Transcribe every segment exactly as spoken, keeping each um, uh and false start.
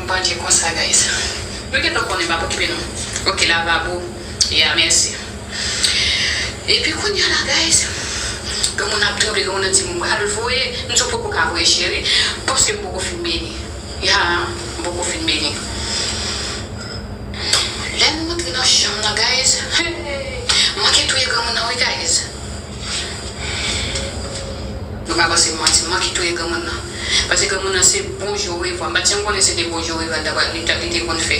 Pandye konsa, guys. Nou gentan konnen, pa okipe nou. Ok, lavabo. Ya, mèsi. Epi kounye a la, guys, granmoun ap tranble, granmoun ap di m pral voye, m di w poko ka voye, cheri, paske m poko fin beni. Ya, m poko fin beni. Lè nou antre nan chanm nan, guys, hey, manke touye granmoun nan, wi, guys. Nou pa panse m manti, m manke touye granmoun nan. Paske granmoun nan se bonjou orevwa. M pa t janm konnen se te bonjou orevwa li t ap, li t ap, li te konn fè.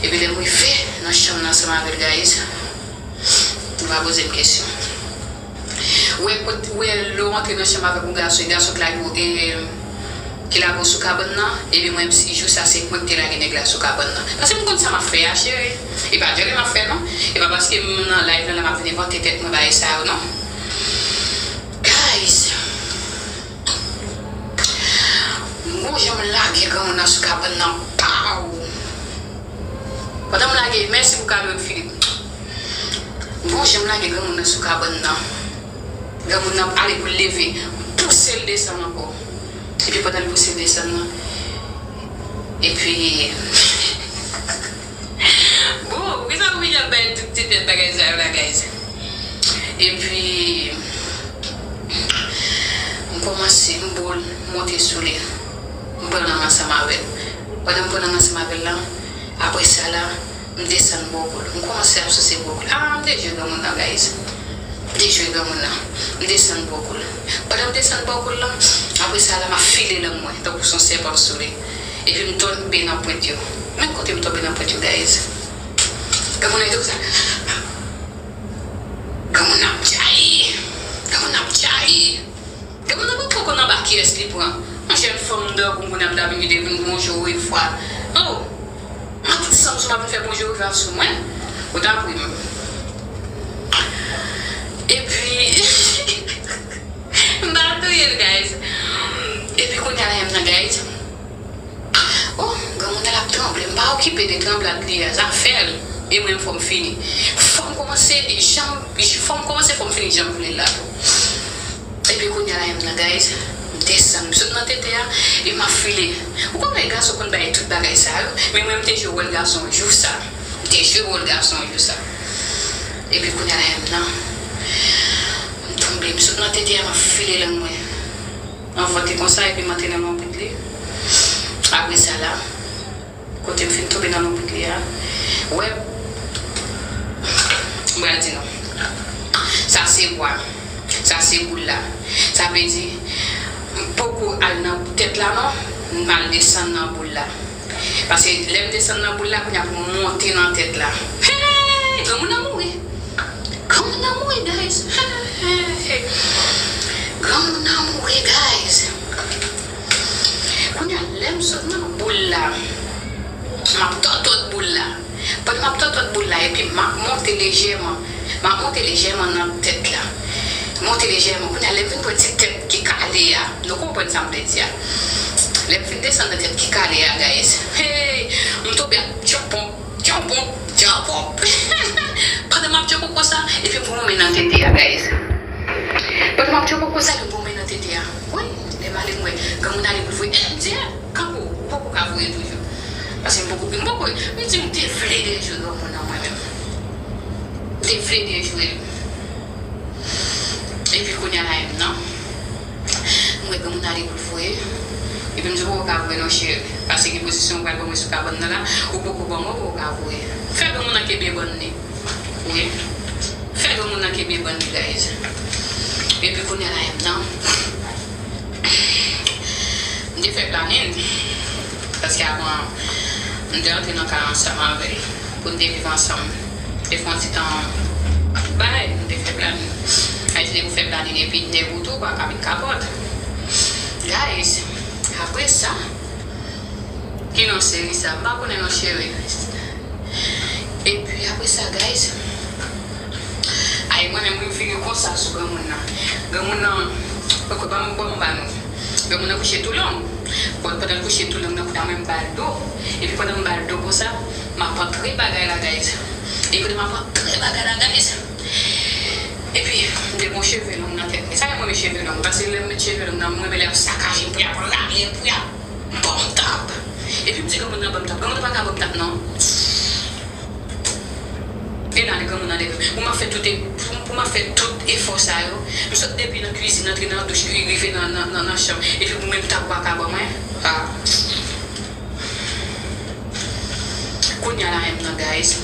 Epi lè m rive nan chanm nan ansanm avè l, guys, nou pa poze m kesyon. Ou wè, kot, ou wè lè w antre nan chanm avèk yon gason, e gason ki lage w, e, ki lage w sou kabann nan, epi mwen, si jou sa, se mwen ki te lage nèg la sou kabann nan. Paske m konn sa m ap fè a, cheri. E pa djòlè m ap fè, non. E pa paske m nan live la, la m ap vin envante tèt mwen bagay sa yo, non. Guys, m gon jan m lage granmoun nan sou kabann nan, pow! Pandan m lage, mèsi pou kado, Philippe. M gon jan m lage granmoun nan sou kabann nan. Granmoun nan ale pou l leve, m pouse l desann ankò. Epi pandan l pouse l desann nan, epi, bon, poukisa w vin ap bay tout ti tèt bagay sa yo la, guys? Epi, m kòmanse, m bo l, m monte sou li. M pran lang ansanm avè l. Pandan m pran lang ansanm avè l lan, apre sa la, m desann bò kou l. M kòmanse ap souse bò kou l. Ah, m dejwe granmoun nan, guys. M dejwe granmoun nan. M desann bò kou l. Pandan m desann bò kou l lan, apre sa la, m ap file lang mwen, tankou se yon sèpan sou li. Epi m tonbe nan pwent yo. Men kote m tonbe nan pwent yo, guys. Granmoun nan te konsa. Granmoun nan ap djaye. Granmoun nan ap djaye. Granmoun nan pa poko konn anba kiyès li pran. Yon jèn fanm dan gougoun ap dapin ki te vin bonjou orevwa. Oh! Mwen tout sanm sou m ap vin fè bonjou orevwa sou mwen. Ou ta pri m. Epi, m pa touye l, guys. Epi kounye a la, m nan, guys. Oh, granmoun nan ap tranble. M pa okipe de tranblad li a, zafè l. E mwen, fò m fini. Fò m kòmanse jan, fò m kòmanse, fò m fini jan m vle l la tou. Epi kounye a la, m nan, guys, m desann. M sot nan tete a, e m ap file. Ou konnen gason konn bay tout bagay sa yo, men mwen, m te jwe wòl gason jou sa. M te jwe wòl gason jou sa. Epi kounye a la, m nan, m tonbe, m sot nan tete a, m ap file lang mwen. Anvan te konsa, epi m antre nan lonbrit li. Apre sa la, kote m fin tonbe nan lonbrit li a, wè, m pral di nou. Sa se bwa. Sa se boul la. Sa vle di, m poko al nan tèt la non, m al desann nan boul la. Paske lè m desann nan boul la, kounye a pou m monte nan tèt la. Hey! Granmoun nan mouri. Granmoun nan mouri, guys. Hey! Granmoun nan mouri, guys. Kounye a, lè m sot nan boul la, m ap tòtòt boul la. Pandan m ap tòtòt boul la, epi m ap monte lejèman. M ap monte lejèman nan tèt la. Monte lejèman. Kounye a, lè m vin pran ti tèt ki kale a, nou konprann sa m vle di a. Lè m fin desann nan tèt ki kale a, guys. Hey! M tonbe ap djanponp, djanponp, djanponp. Pandan m ap djanponp konsa, epi m pran men nan tete a, guys. Pandan m ap djanponp konsa, epi m pran men nan tete a. Wi, lè m ale m wè, granmoun ale pou l voye. Eh, m di, eh, kanpe w, ou poko ka voye toujou. Paske m poko, m poko, m di m te vle dejwe granmoun nan mwen menm. M te vle dejwe l. Epi kounye a la, m nan. M wè granmoun ale pou l voye. Epi m di, ou poko ka voye non, cheri. Paske ki pozisyon ou pral ban mwen sou kabann nan la, ou poko ban mwen, ou poko ka voye. Fè granmoun nan kenbe bann li. Wi. Fè granmoun nan kenbe bann li, guys. Epi kounye a la, m nan. M te fè planin. Paske avan, m te antre nan kay ansanm avè l. Pou n te viv ansanm. Te fè yon ti tan bay, m te fè planin. Ay, se te pou fè planin epi nèg ou tou, pa ka met kapòt. Guys, apre sa, ki non seri sa? M pa konnen non, cheri. Epi apre sa, guys, ay, mwen menm, m vire konsa sou granmoun nan. Granmoun nan, ok, ban m, ban m ba nou. Granmoun nan kouche tou long. Bon, pandan l kouche tou long nan, kounye a mwen m ba l do. Epi pandan m ba l do konsa, m ap antre bagay la, guys. Epi pandan m ap antre bagay la, guys, epi m te gon cheve long nan tèt mwen. Sa fè m renmen cheve long, paske lè m met cheve long nan, m renmen lè y ap sakaje m, pou y ap rale m, pou y ap Epi m di granmoun nan ban m tap. Granmoun nan pa ka ban m tap non. E la li granmoun nan leve. Pou m ap fè tout e, pou, pou m ap fè tout efò sa yo, m sot depi nan kwizin, antre nan douch, rive nan, nan, nan, nan chanm. Epi pou menm tap ou pa ka ban mwen. Ah. Kounye a la menm nan, guys.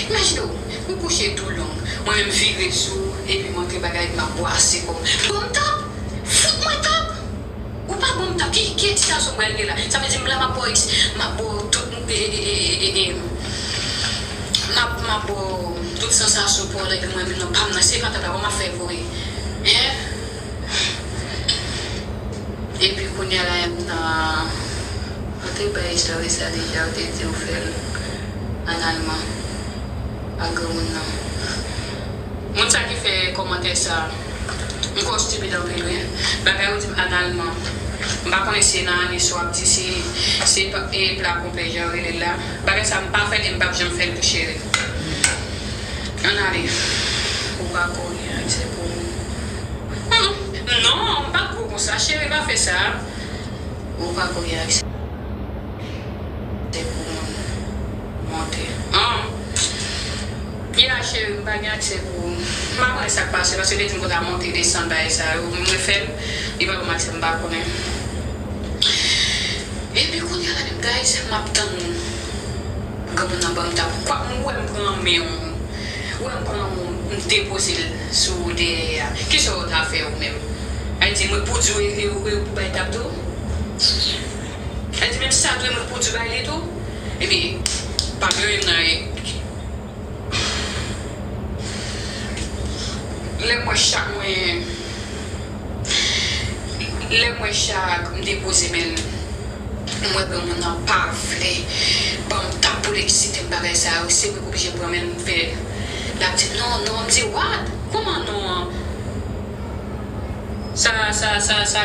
Imajine w, ou kouche tou long. Mwen menm vire sou ou, epi m antre bagay, m ap bwase kò m. Ban m tap! Fout mwen tap! Ou pa ban m tap. Ki, ki egzistasyon m pral gen la? Sa vle di m la m ap ba w ex-, m ap ba w tout, e, e, m ap, m ap ba w tout sansasyon pou w lè mwen menm nan pa m nan. Se pa tap la, bon, m ap fè voye. Hein? Epi kounye a la, m nan, ou te bay istwa sa deja, ou te di ou fè l an alman ak granmoun nan. Moun sa ki fè kòmantè sa, m kwè w stipid anpil, wi. Bagay ou di m an alman, m pa konnen si se nan ane sa w ap di, si se pa, e, pla konpè jan yo rele l la. Bagay sa, m pa fè l e m p ap janm fè l pou Cheri. Ann ale. Ou pa ko gen aksè pou moun. Hmm, non, m pa gwo konsa, Cheri, pa fè sa. Ou pa ko gen aksè pou moun monte. An. Ya, Cheri, m pa gen aksè pou ou. M pa konnen sa k pase, paske li te di m pou ta monte, desann, bagay sa yo. Mwen fè l, li pa ban m aksè, m pa konnen. Epi kounye a la menm, guys, m ap tann granmoun nan ban m tap. Kwa m wè m pran men w, wè m pran men w, m depoze l sou dèyè a. Kisa w ta fè ou menm? Ay di mwen pou di w e, e, e, ou bay tap tou? Ay di menm sa tou, e mwen pou di w bay li tou? Epi, pa m yo menm nan e. Lè m wè chak mwen, lè m wè chak m depoze men l, m wè granmoun nan pa vle ban m tap pou l eksite m bagay sa yo, se mwen k oblije pran men l m fè l ap di non, non, m di what? Kòman non an? Sa, sa, sa, sa